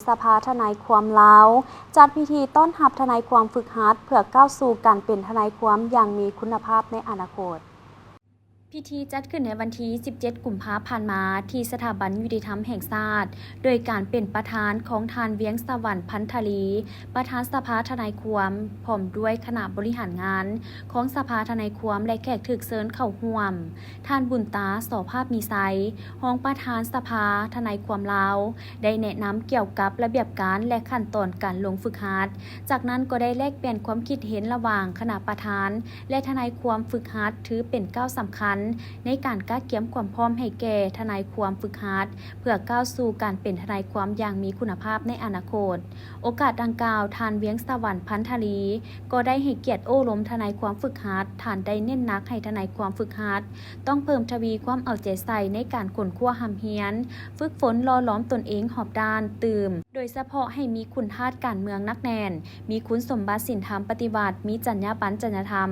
ສະພາທະນາຍຄວາມລາວ ຈັດພິທີຕ້ອນຮັບທະນາຍຄວາມຝຶກຫັດ ເພື່ອກ້າວສູ່ການເປັນທະນາຍຄວາມຢ່າງມີຄຸນນະພາບໃນອະນາຄົດ. ພິທີຈັດຂຶ້ນໃນວັນທີສິບເຈັດ ກຸມພາ ຜ່ານມາ ທີ່ສະຖາບັນຍຸຕິທຳແຫ່ງຊາດ ໂດຍການເປັນປະທານຂອງທ່ານ ວຽງສະຫວັນ ພັນທະລີ ປະທານສະພາທະນາຍຄວາມ ພ້ອມດ້ວຍຄະນະບໍລິຫານງານຂອງສະພາທະນາຍຄວາມ ແລະ ແຂກຖືກເຊີນເຂົ້າຮ່ວມ. ທ່ານ ບຸນຕາ ສໍພາບມີໄຊ ຮອງປະທານສະພາທະນາຍຄວາມລາວ ໄດ້ແນະນຳກ່ຽວກັບລະບຽບການ ແລະ ຂັ້ນຕອນການລົງຝຶກຫັດ. ຈາກນັ້ນກໍໄດ້ແລກປ່ຽນຄວາມຄິດເຫັນລະຫວ່າງຄະນະປະທານ ແລະ ທະນາຍຄວາມຝຶກຫັດ ຖືເປັນກ້າວສຳຄັນໃນການກະກຽມຄວາມພ້ອມໃຫ້ແກ່ທະນາຍຄວາມຝຶກຫັດ ເພື່ອກ້າວສູ່ການເປັນທະນາຍຄວາມຢ່າງມີຄຸນນະພາບໃນອະນາຄົດ. ໂອກາດດັ່ງກ່າວ, ທ່ານ ວຽງສະຫວັນ ພັນທະລີ ກໍໄດ້ໃຫ້ກຽດໂອ້ລົມທະນາຍຄວາມຝຶກຫັດ. ທ່ານໄດ້ເນັ້ນໜັກໃຫ້ທະນາຍຄວາມຝຶກຫັດ ຕ້ອງເພີ່ມທະວີຄວາມເອົາໃຈໃສ່ໃນການຄົ້ນຄວ້າຮ່ຳຮຽນ, ຝຶກຝົນຫຼໍ່ຫຼອມຕົນເອງຮອບດ້ານຕື່ມ, ໂດຍສະເພາະໃຫ້ມີຄຸນທາດການເມືອງໜັກແໜ້ນ, ມີຄຸນສົມບັດສິນທຳປະຕິວັດ, ມີຈັນຍາບັນຈັນຍາທຳ,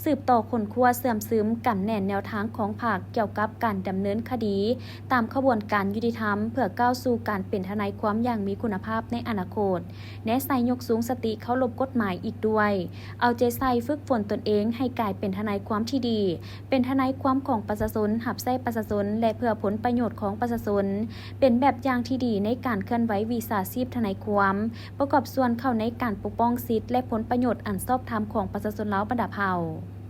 ສືບຕໍ່ຄົ້ນຄວ້າເຊື່ອມຊຶມກຳແໜ້ນແນວທາງຂອງພັກກ່ຽວກັບການດຳເນີນຄະດີຕາມຂະບວນການຍຸຕິທຳ ເພື່ອກ້າວສູ່ການເປັນທະນາຍຄວາມຢ່າງມີຄຸນນະພາບໃນອະນາຄົດ. ແນໃສ່ຍົກສູງສະຕິເຄົາລົບກົດໝາຍອີກດ້ວຍ, ເອົາໃຈໃສ່ຝຶກຝົນຕົນເອງໃຫ້ກາຍເປັນທະນາຍຄວາມທີ່ດີ, ເປັນທະນາຍຄວາມຂອງປະຊາຊົນ, ຮັບໃຊ້ປະຊາຊົນ ແລະ ເພື່ອຜົນປະໂຫຍດຂອງປະຊາຊົນ, ເປັນແບບຢ່າງທີ່ດີໃນການເຄື່ອນໄຫວວິຊາຊີບທະນາຍຄວາມ, ປະກອບສ່ວນເຂົ້າໃນການປົກປ້ອງສິດ ແລະ ຜົນປະໂຫຍດອັນຊອບທຳຂອງປະຊາຊົນລາວບັນດາເຜົ່າ.